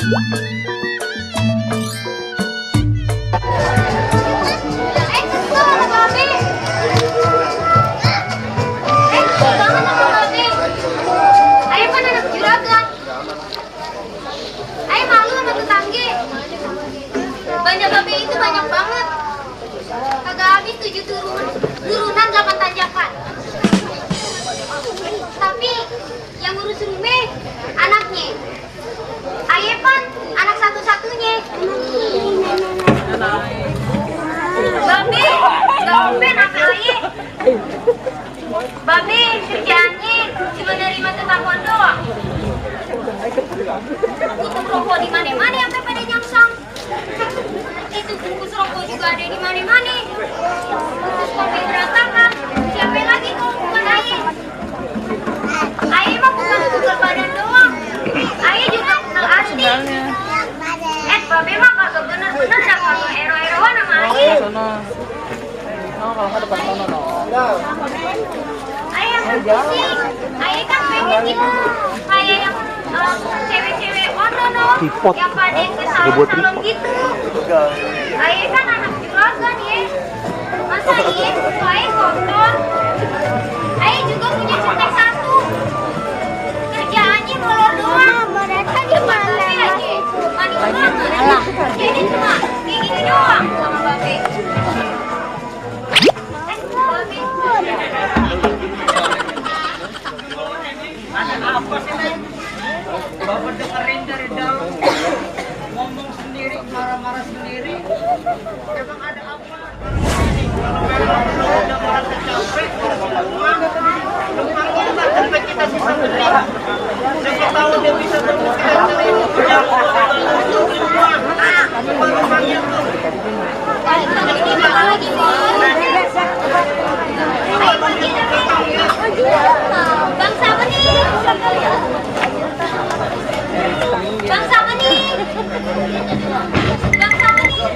Banyak babe itu banyak banget. Kagak habis 7 turunan 8 tanjakan. Tapi yang ngurus rumah anaknya. Ayepan anak satu-satunya. Babe, babe apa aye? Babe kerjaannya cuma nerima telepon doang. Tutup rokok di mana-mana sampai pada nyangsang. Itu bungkus rokok juga ada di mana-mana. Bungkus kopi berantakan. Siapa lagi kau bukan Aye? Aye mah bukan bukan badan doang. Aye juga kenal asli. Babe mah kagak bener-bener dah kagak ero-eroan sama Aye. Kalau nggak depan sana no. Aye yang pusing. Aye kan pengen gitu kayak yang cewek-cewek ono no, yang pada ke salon-salon gitu. Aye kan anak juragan ya. Masa iya kuku Aye kotor? Aye juga punya cetek satu. Kerjaannya molor doang. Mereka gimana aja? Manis banget. Jadi cuma kayak gini doang sama babe. Apa sih Neng? Bapak dengerin dari dalam ngomong sendiri, marah-marah sendiri. Emang ada apa? Kalau memang udah merasa capek, lu panggil lah sampai kita sisa beli. Siapa tahu dia bisa berpikiran dari itu punya semua. Baru panggil tuh. Lagi Bang siapa nih? Bang siapa nih? Bang siapa nih?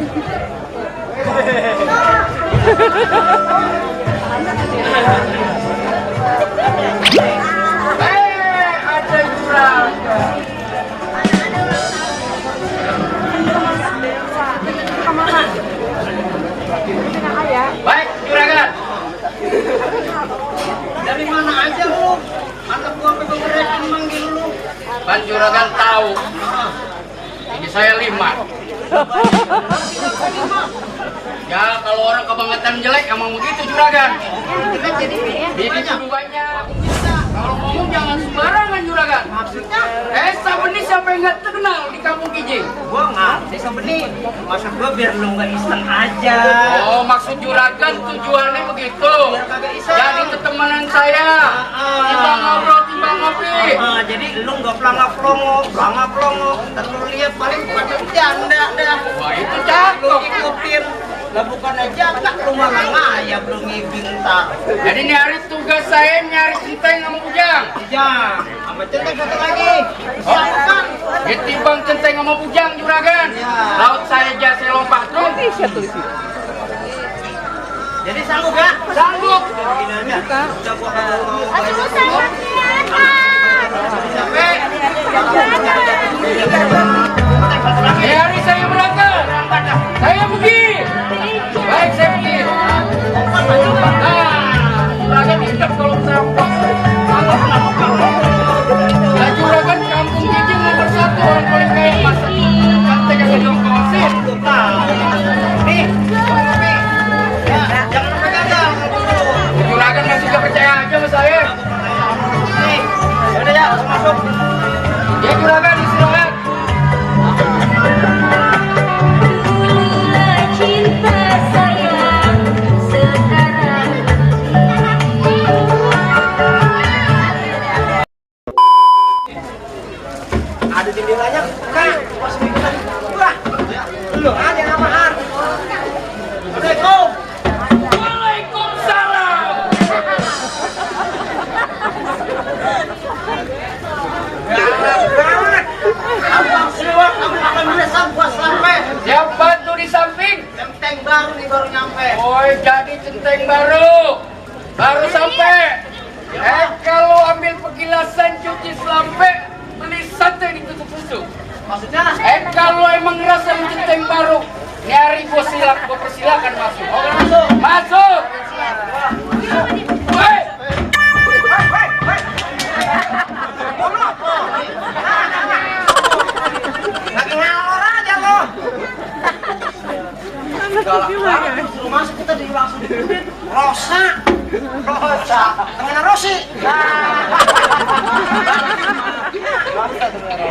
Ada juragan. Baik, juragan. Dari mana aja lu? Anak gua beberesin manggil lu. Kan juragan tahu. Ini saya 5. Ya kalau orang kebangetan jelek emang begitu juragan. Jadi kudu banyak. Kalau ngomong jangan sembarangan juragan. Maksudnya? Desa Benih siapa yang nggak terkenal di kampung Kijing? Gua nggak. Desa Benih. Masa gua biar lu nggak iseng aja. Oh maksud juragan tujuannya begitu. Jadi ketemanan saya. Timbang ngobrol, timbang ngopi. Jadi lu nggak pelanga-pelongo, pelanga-pelongo. Ntar lu lihat paling macam janda dah. Wah itu cakep. Lu ikutin. Lah bukan aja tak lu malah ngayap lu ngibing tak. Jadi nyari tugas saya nyari centeng sama bujang. Bujang, sama centeng satu lagi. Oh, kan? Ditimbang centeng sama bujang juragan. Ya. Laut saya jasa lompat tuh. Jadi sanggup ya? Sanggup. Gini aja. Udah gua mau. Aduh sayangnya. Capek. Ya hari saya berangkat. Saya pergi. Baik, saya pergi. Nah, juragan ingat kalau sampai ya juragan kampung Kijing nomor 1 orang paling kaya masa pantai yang ada kawasin. Nih, ya, jangan sampai gagal. Juragan masih gak percaya aja sama saya. Nih, yaudah ya, masuk. Ya juragan istirahat. Cinta sayang sekarang ada jendelanya kak pas bikin wah lu ada namaan. Assalamualaikum. Waalaikumsalam. Banget abang siwak kamu akan meresap gua sampai siap bantu di samping centeng baru nih baru nyampe. Oh jadi centeng baru sampai. Kalau ambil pegilasan cuci selampe beli sate ditutup busuk. Maksudnya? Kalau emang ngerasa mencenteng baru, ini hari gua persilakan masuk. Oke, masuk. Masuk. Woi. Lagi ngalor aja lo. Galak banget, suruh masuk kita di langsung diikutin. Rosa. Temenan Rosi.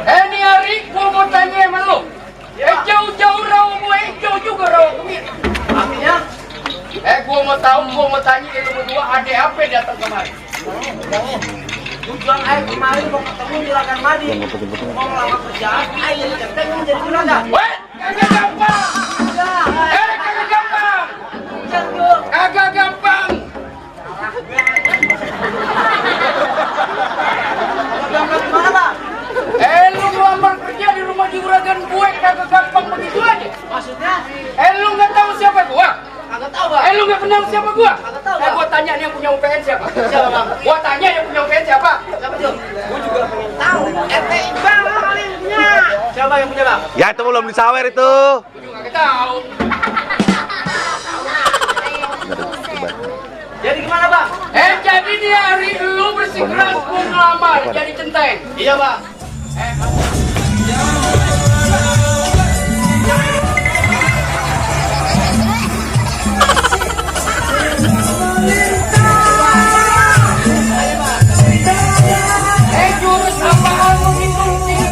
Ini hari gua mau tanya sama lu. Jauh-jauh rawa gue, jauh juga rawa gue. Artinya? Gua mau tanya lu berdua ada apa datang kemari? Tujuan air kemarin mau ketemu Juragan Madi. Mau ngelamar kerjaan, air centeng mau jadi juragan. Weh, kagak gampang. Kagak gampang. Kagak gampang. Gampang gimana, Pak? Lu ngelamar kerja di rumah juragan gue kagak gampang begitu aja. Maksudnya? Lu nggak tahu siapa gua? Kagak tahu, Bang. Lu nggak kenal siapa gua? Kagak tahu, Bang. Gua tanya nih yang punya UPN siapa? Siapa, Bang? Gua tanya yang punya UPN siapa? Siapa tuh? Gua juga pengen tahu. RT Iqbal kali yang punya. Siapa yang punya, Bang? Ya itu belum disawer itu. Gua juga nggak tahu. Jadi gimana, Bang? Jadi nih hari lu bersikeras gua ngelamar jadi centeng. Iya, Bang. Jurus apaan lu itu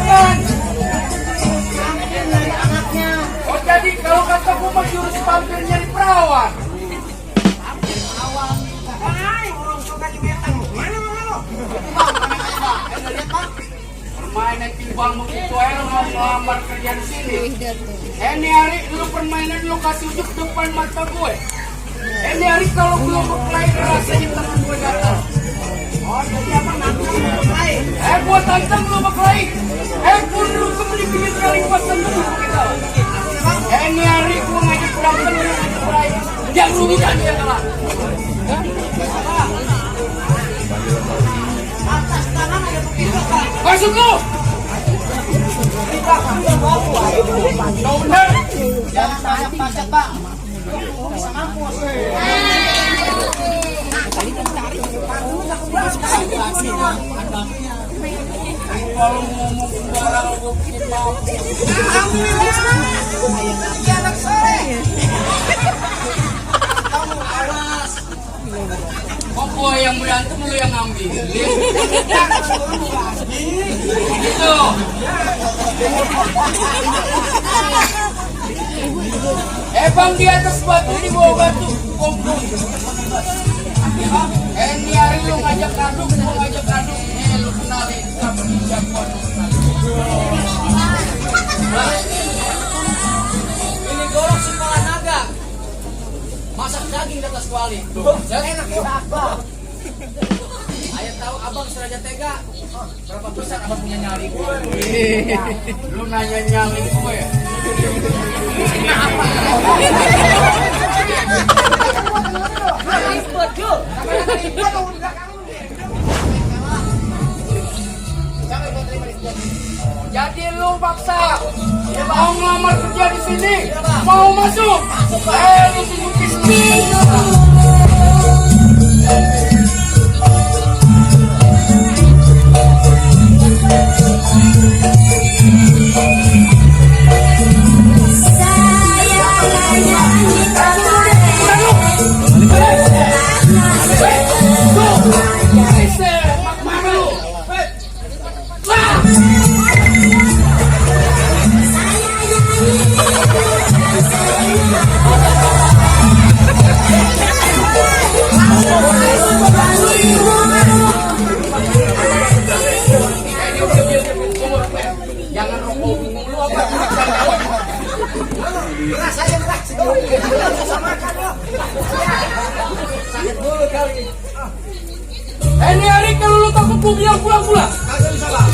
kan? Oh jadi kalau kata gua mah jurus vampir nyari perawan. Permainan timbang begitu aja mau ngelamar kerja di sini. Ini hari lu permainan lu kasih ujuk depan mata gue. Ini hari kalau belum berkelahi rasanya tangan gue gatal. Oh jadi apa nanti lu berkelahi? Gue tantang lu berkelahi. Bunuh kemiliki kali pasang dulu kita. Ini hari gue ngajak berantem lu ngajak berkelahi. Yang lu bukan dia kalah. Masuk lu! Bener! Jangan banyak pacet, Bang. Bisa mampus. Kalau ngomong sembarang gue bikin mampus. Alhamdulillah. Anak sore. Kamu awas. Kok gue yang berantem lu yang ngambil? Gitu. Bang di atas batu di bawah batu kumpul. Ini hari lu ngajak aduk, gua ngajak aduk. Lu kenalin siapa Ini golok sekolah naga. Masak daging di atas kuali. Yang enak ya. Ayah tahu abang seraja tega. Berapa besar abang punya nyali? Lu nanya nyali gue ya? Jadi lu paksa mau ngelamar kerja di sini, mau masuk? Lu tunggu pistis. Jangan rokok bingung lu apa? Rasanya berat. Sama makan lo. Sakit dulu kali. Ini hari kalau lu takut gua bilang pulang-pulang. Kagak bisa, Bang.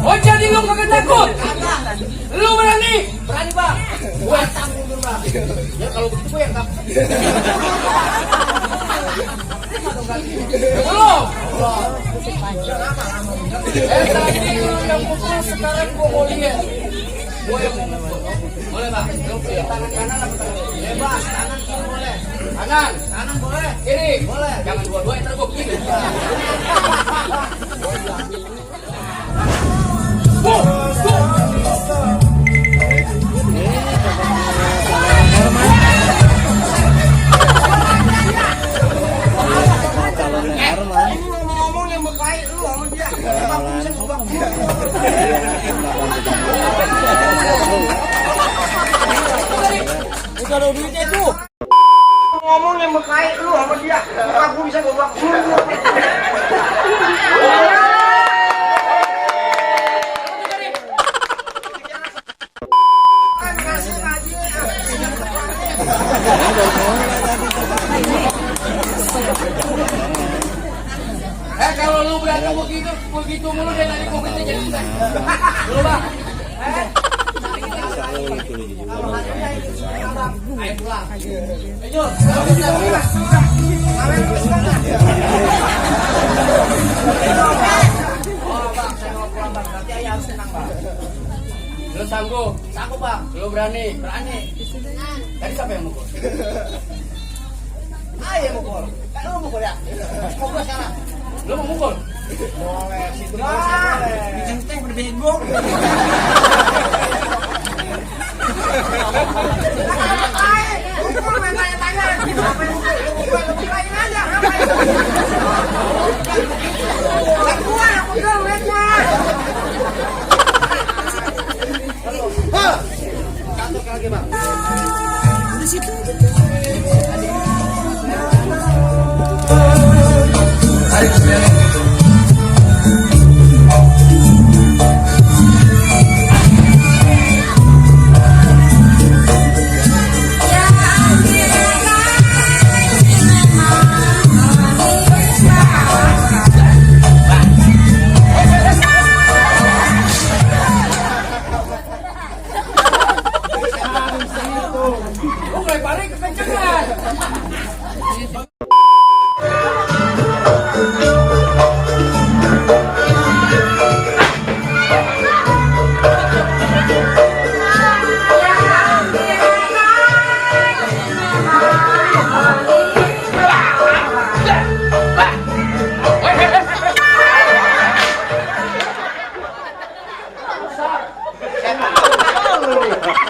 Oh jadi lu kagak takut? Lu berani? Berani, Bang. Gua tanggung, Bang. Ya kalau begitu gue yang takut. Belum. Tadi lu yang pukul sekarang gua mau lihat. Gua yang mau mukul. Boleh Bang? Lu pilih tangan kanan apa tangan kiri? Bebas, kanan kiri boleh. Kanan. Kanan boleh. Kiri. Boleh. Jangan dua-duanya ntar gua kiri. Ngomong yang berkait lu sama dia. Aku bisa ngubah. Udah ada duitnya tuh. Ngomong yang berkait lu sama dia. Aku bisa ngubah. Kalau lu berantem begitu mulu dan nanti COVID jadi enggak. Dulu Bang. Ayo pulang. Ayo. Bang, saya mau pulang Bang. Nanti ayah harus tenang Bang. Lu sanggup? Sanggup Bang. Lu berani? Berani. Tadi siapa yang mukul? Ayo mukul. Kan lu mukul ya. Mukul sekarang. Lu mau mukul? Boleh, situ boleh. Dicenteng berbego. Mukul main tanya-tanya. Apa yang mukul? Mukul lain aja. Aku mukul, lihat Mas. Satu lagi Bang. Di situ. Lu mulai balik kekencengan.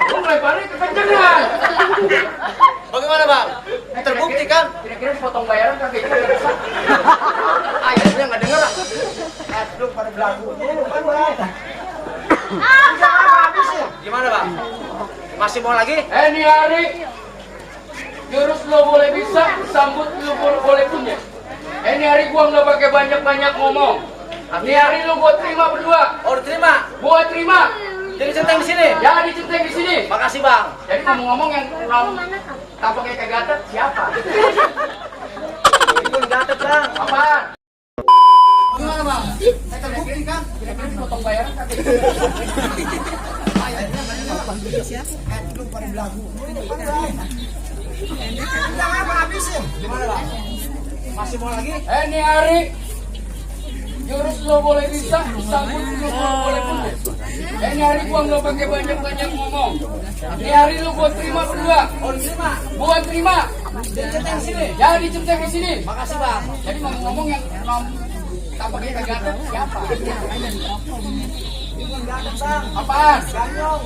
Lu mulai balik kekencengan. Bagaimana Bang? Terbukti kan? Kira-kira dipotong bayaran kagak itu? Ayahnya nggak denger. Aduh pada belagu. Kan Bang. Habisin. Gimana Bang? Masih mau lagi? Ini hari jurus lo boleh bisa, sambut lo boleh punya. Ini hari gua nggak pakai banyak-banyak ngomong. Ini hari lo gua terima berdua. Oh diterima. Gua terima. Jadi centeng di sini. Ya dicenteng di sini. Makasih Bang. Jadi ngomong-ngomong yang kurang tampaknya kegatet siapa? Itu gatet Bang. Apaan? Gimana Bang? Terbukti kan? Kira-kira dipotong bayaran kagak itu? Ayahnya nggak denger. Aduh pada belagu. Jangan apa habisin. Gimana Bang? Masih mau lagi? Ini hari jurus lo boleh bisa, sambut lo boleh punya. Ini hari gua nggak pakai banyak-banyak ngomong. Ini hari lo gua terima berdua. Oh diterima. Gua terima. Jadi centeng di sini. Ya dicenteng di sini. Makasih Bang. Jadi ngomong-ngomong yang tampaknya kegatet siapa? Itu gatet Bang. Apaan? Ganyong.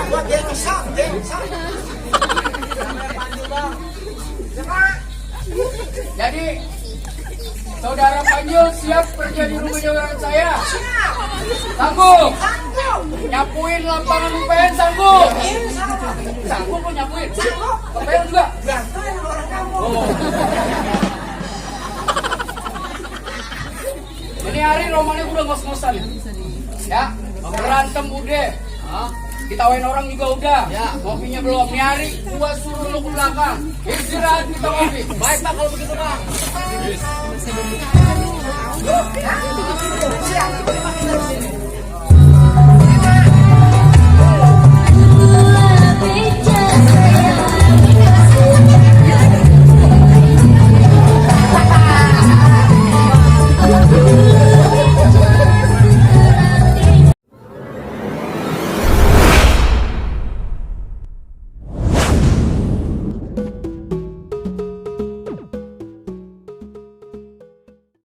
Buat dia kesal, dia kesal. Bang. Jadi Saudara Panjul siap kerja di rumah jabatan saya? Sanggup? Nyapuin lapangan UPN sanggup? Sanggup lo nyapuin? UPN juga? Gantuin orang kamu. Oh. Ini hari romannya udah ngos-ngosan ya? Berantem udah, ditawain orang juga udah, ngopinya belum. Ini hari gua suruh lu ke belakang, istirahat kita ngopi. Baik Pak kalau begitu Pak. Siap, kita makin dari sini.